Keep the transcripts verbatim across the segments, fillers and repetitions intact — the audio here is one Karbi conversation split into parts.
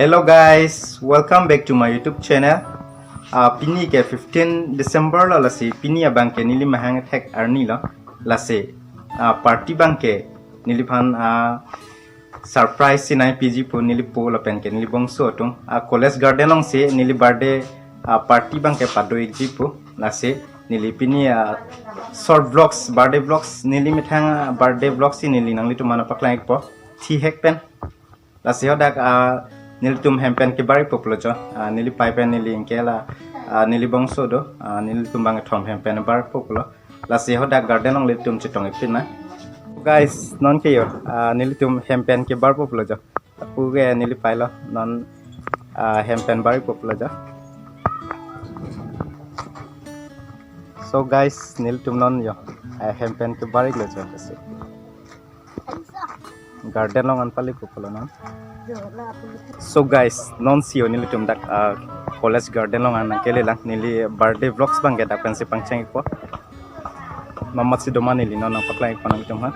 Hello guys, welcome back to my YouTube channel. Ah, pini ke fifteen December lo, lasi pini abang ke neli mahang thek arni lo. Lasi, ah, party abang ke neliphan, ah, surprise si nangpiji pu neli po lapen ke neli bongso atum, ah, college garden along si neli birthday, ah, party abang ke pado-ikji pu. Lasi neli pini, ah, short vlogs, birthday vlogs, neli methang, ah, birthday vlogs si neli nanglitum aphan nangpaklang-ikpo thihek pen. Lasi hadak, ah, nelitum hem pen kebar-ikpo pulo jo. Ah, neli pei pen neli ingke la, ah, neli bongso do. Ah, nelitum bangkethom hem pen bar-ikpo pulo. Lasi hadak garden along nelitum chetong-ik pin nang. Guys, non ke yo, ah, nelitum hem pen kebar-ikpo pulo jo. Lapu ke neli pei lo, non, ah, hem pen bar-ikpo pulo jo. So guys, nelitum non yo, ah, hem pen kebar-iklo jo. Lasi garden along an pali pulo non. So guys, non si yo nelitum dak, ah, college garden along an nangkelelang, neli birthday vlogs abang ke dak pensi pangcheng-ikpo. Mamat si doma neli non nangpaklang-ikpo nangtum aphan.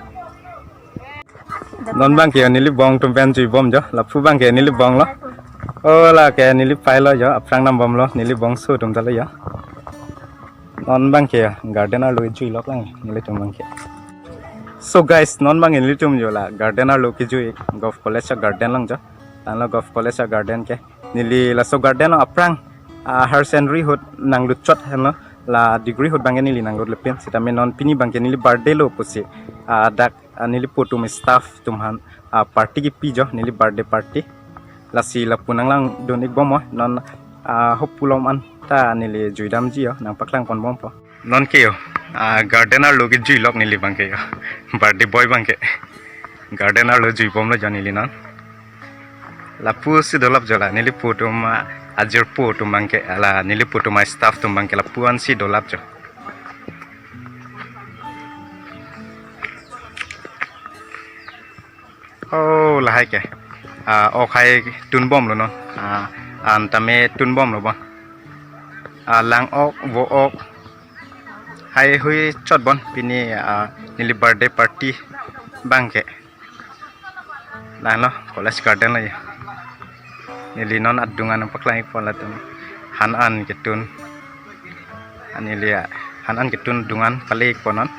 Non abang ke yo neli bong atum pen juibom jo, lapu abang ke neli bong lo. O la ke neli pei lo jo, aphrang nambomlo, neli bongso atum ta lo jo. Non abang ke garden arlo juilok lang nelitum abang ke. So guys, non abang nelitum jo la garden arlo kejui, Govt College a-garden along jo. Tanglo Govt College a-garden ke. Neli laso garden along aphrang, ah, higher secondary ahut nanglut chot henlo, la degree ahut abang ke neli nanglut-le pin. Sitame non pini abang ke neli birthday lo pusi, ah, dak, ah, neli po atum staff atum aphan, ah, party kepi jo, neli birthday party. Lasi lapu nanglangdun-ikbom o, non, ah, ho pulo ma anta neli juidamji jo, nangpaklang ponbompo. Non ke yo, ah, garden arlo kejuilok neli abang ke yo. Birthday boy abang ke. Garden arlo juibomlo jo neli non. Lapu si dolap jo la, neli po atum, ah, ajirpo atum abang ke, la neli po atum staff atum abang ke lapu ansi dolap jo. Oh, lahai ke. Ah, ok hai tunbomlo non. Ah, an tame tunbomlo bon. Ah, lang-ok, vo-ok. Haihui chot bon pini, ah, neli birthday party abang ke. Lahenlo college garden lo ya. Neli non adung an paklang-ikpo latum. Han an ketun. Neli ya, han an ketun adung an pali-ikpo non.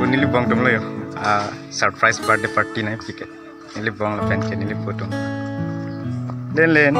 Pu neli bong atum lo yo. Ah, surprise birthday party nangpi ke. Neli bong lapen ke neli po atum. Len len.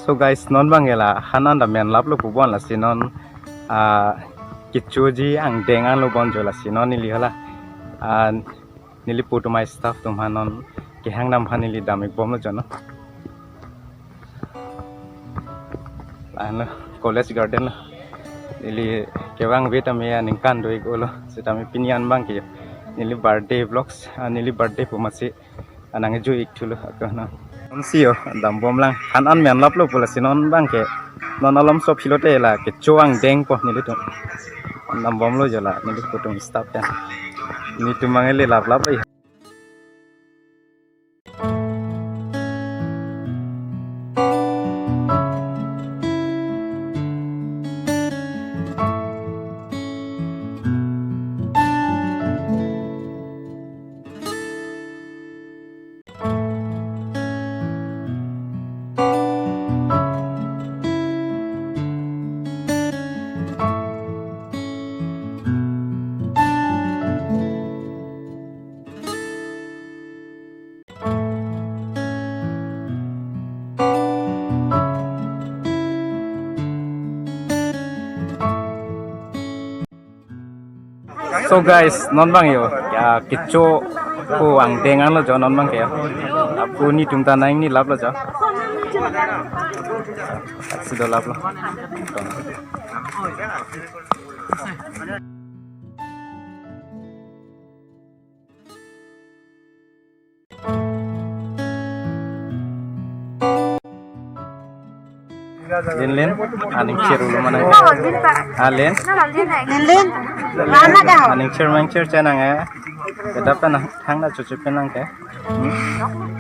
So guys, non abang ke la han an ta menlaplo pu bon, lasi non, ah, kechoji angdeng anlo bon jo, lasi non neli hala, ah, neli po atum staff atum aphan non kehang dam aphan neli dam-ikbomlo jo non. Lahenlo college garden lo. Neli kevang ave tame aningkan do-ik-olo. Sitame pini an abang ke yo, neli birthday vlogs, ah, neli birthday pu masi, ah, nangjuik thulo ako non. Non si yo, dambomlang. Han an menlaplo pu, lasi non abang ke, non alom so philo te la kecho angdengpo nelitum. Dambomlo jo la, neli po atum staff ya. Netum abang le laplaplo ya. So guys, non abang yo, ya, kecho ko angdeng anlo jo non abang ke yo. Lapu netum ta nang-ingnilaplo jo. Taksi dolaplo. Lin, Lin, aning cheru lo mana? Oh, Lin, Pak. Ah, Lin. Lin, Lin. Mana dah? Aning cher mang cher chenang eh. Kedap kan hang na cucu penang ke. Hmm?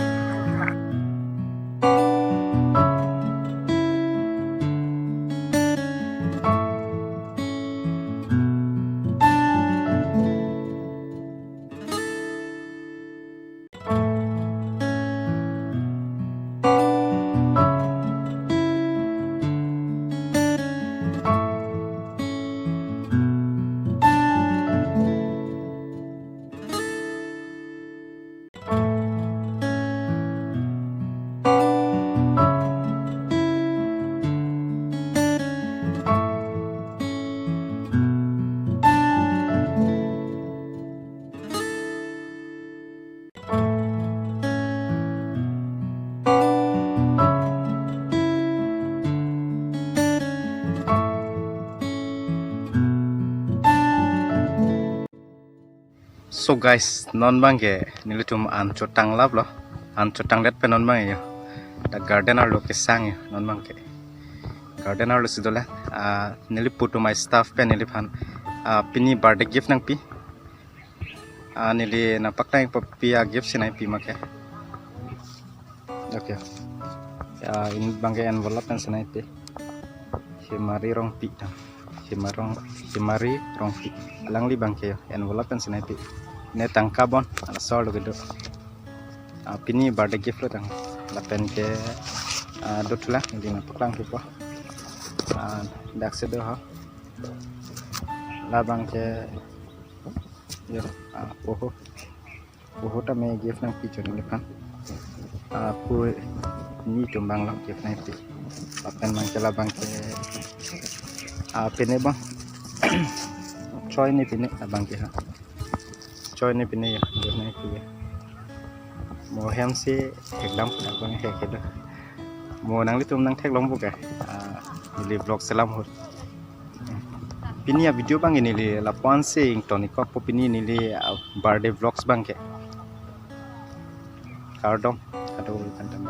So guys, non bangke nelitum an chotang laplo, an chotang let pen non bangke yo. The garden arlo kesang yo non bangke. Garden arlo si dolang. Ah, neli putu my staff pen neliphan, ah, pini birthday gift nangpi. Ah, neli nangpaklang po pi a gift si nangpi ma ke. Okay. Ah, in bangke envelope pen si nangpi. Himari Rongpi ta. Himari Rong, Himari Rongpi. Alangli bangke yo envelope pen si nangpi. Ne tangka bon, ala sol lo kedo. Ah, pini birthday gift lo tang. Lapen ke, ah, dothulang, neli nangpaklang kipo. Ah, daksi do ho. La bangke, yo, ah, poho. Poho tame gift nangpi chon neliphan. Ah, pu netum bang lo gift nangpi. Lapen bangke la bangke, ah, pine bang. Choi ne pine la bangke ha. Choi ne pine ya, gift nangpi ya. Mo hem si ekdam pudak bang he kedo. Mo nanglitum nangtheklong po ke. Ah, neli vlog selam ahut. Pini a video bang neli lapu-an si ington-ik kokpo pini neli, ah, birthday vlogs bangke. Kardom, kado kantang.